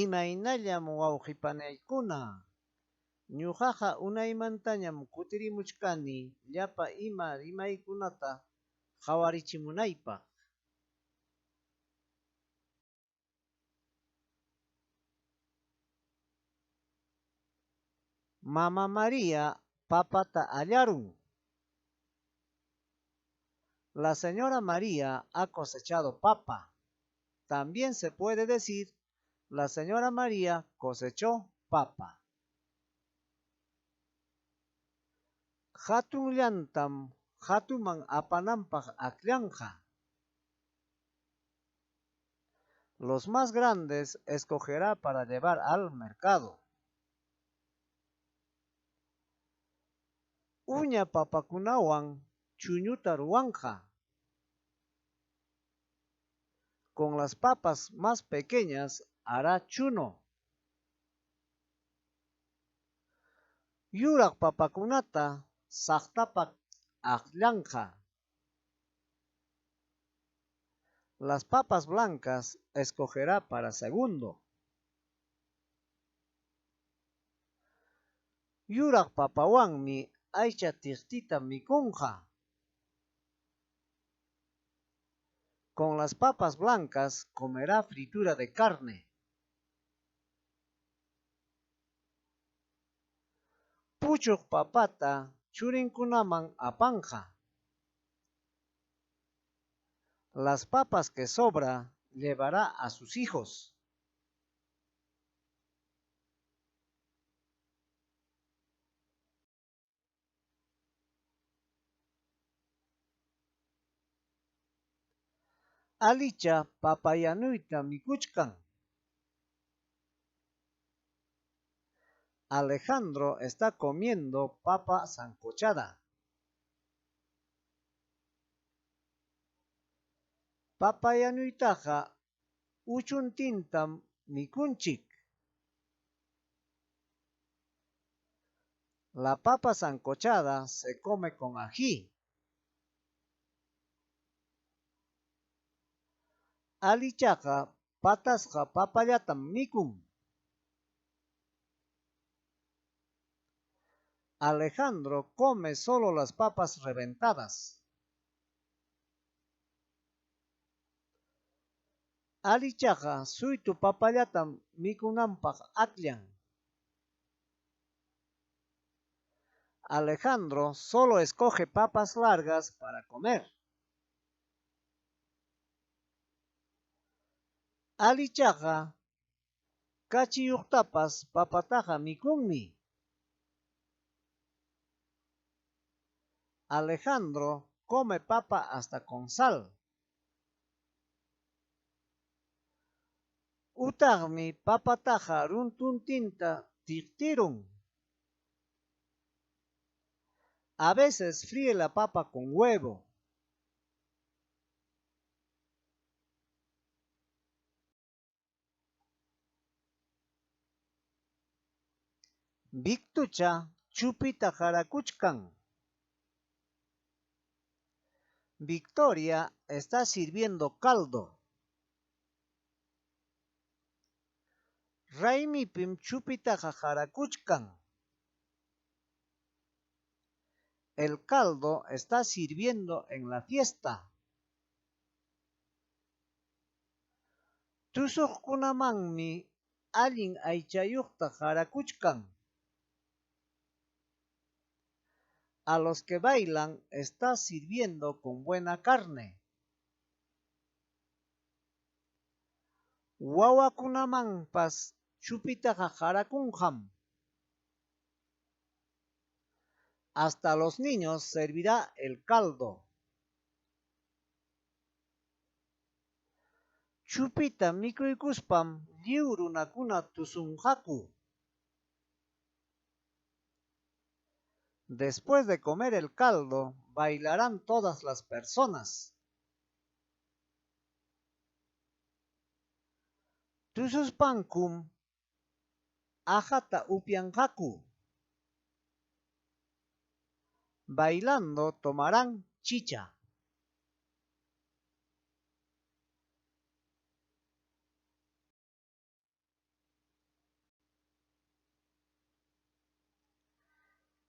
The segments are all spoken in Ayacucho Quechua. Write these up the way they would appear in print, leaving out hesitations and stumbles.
Imaynallam wawqipanaykuna, ñuqaqa unaymantañam kutirimuchkani llapa ima rimaykunata qawarichimunaypaq. Mama María papata allarun. La señora María ha cosechado papa. También se puede decir, la señora María cosechó papa. Hatunllantam hatuman apananpaq akllanqa. Los más grandes escogerá para llevar al mercado. Uña papakunawan chuñuta ruwanqa. Con las papas más pequeñas hará chuno. Yuraq papakunata saqtapaq akllanqa. Las papas blancas escogerá para segundo. Yuraq papawanmi aycha tiqtita mikunqa. Con las papas blancas comerá fritura de carne. Puchuq papata churinkunaman apanqa. Las papas que sobra llevará a sus hijos. Alicha papa yanuyta mikuchkan. Alejandro está comiendo papa sancochada. Papa yanuytaqa uchuntintam mikunchik. La papa sancochada se come con ají. Alichaqa patasqa papallatam mikun. Alejandro come solo las papas reventadas. Alichaqa suytu papallatam mikunanpaq akllan. Alejandro solo escoge papas largas para comer. Alichaqa kachiyuqtapas papataqa mikunmi. Alejandro come papa hasta con sal. Utaqmi papataqa runtuntinta tiqtirun. A veces fríe la papa con huevo. Victucha chupita qarakuchkan. Victoria está sirviendo caldo. Raymipim chupitaqa qarakuchkan. El caldo está sirviendo en la fiesta. Tusuqkunamanmi allin aychayuqta qarakuchkan. A los que bailan está sirviendo con buena carne. Wawakunamanpas chupitaqa qarakunqam. Hasta los niños servirá el caldo. Chupita mikuykuspam lliw runakuna tusunqaku. Después de comer el caldo, bailarán todas las personas. Tususpankum aqhata upyanqaku. Bailando tomarán chicha.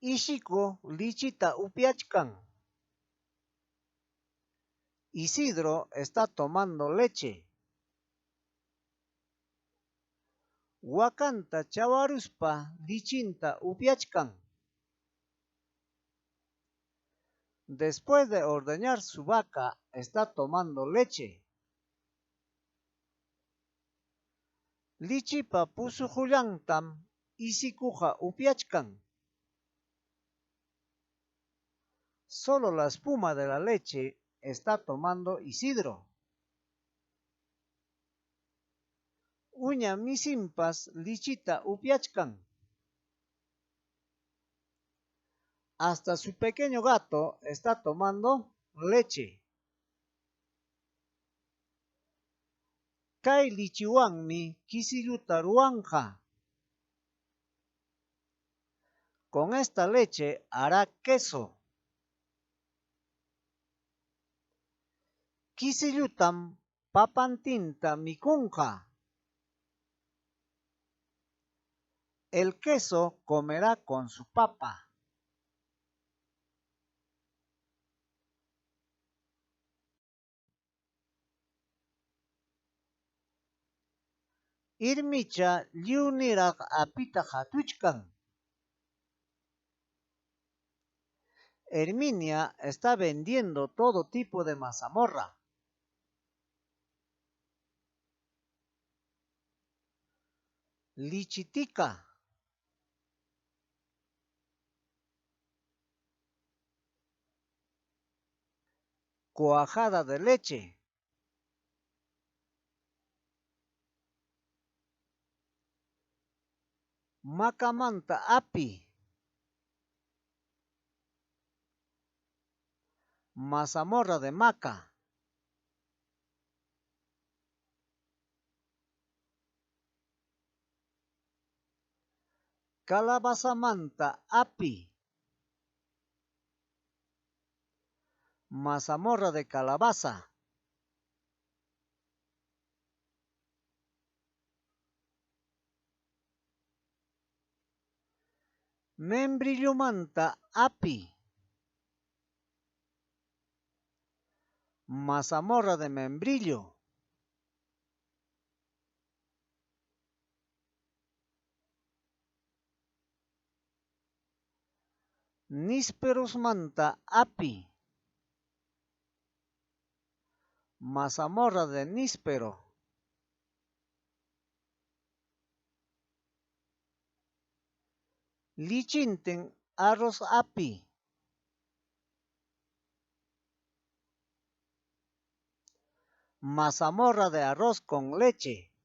Ishiku lichita upyachkan. Isidro está tomando leche. Wakanta chawaruspa lichinta upyachkan. Después de ordeñar su vaca, está tomando leche. Lichipa pusuqullantam isikuqa upyachkan. Solo la espuma de la leche está tomando Isidro. Uña misimpas lichita upyachkan. Hasta su pequeño gato está tomando leche. Kay lichiwanmi kisilluta ruwanqa. Con esta leche hará queso. Kisillutam papantinta mikunqa. El queso comerá con su papa. Irmicha lliw niraq apita qhatuchkan. Herminia está vendiendo todo tipo de mazamorra. Lichi tika. Cuajada de leche. Makamanta api. Mazamorra de maca. Calabazamanta api. Mazamorra de calabaza. Membrillumanta api. Mazamorra de membrillo. Nisperosmanta api. Mazamorra de níspero. Lichintin arroz api. Mazamorra de arroz con leche.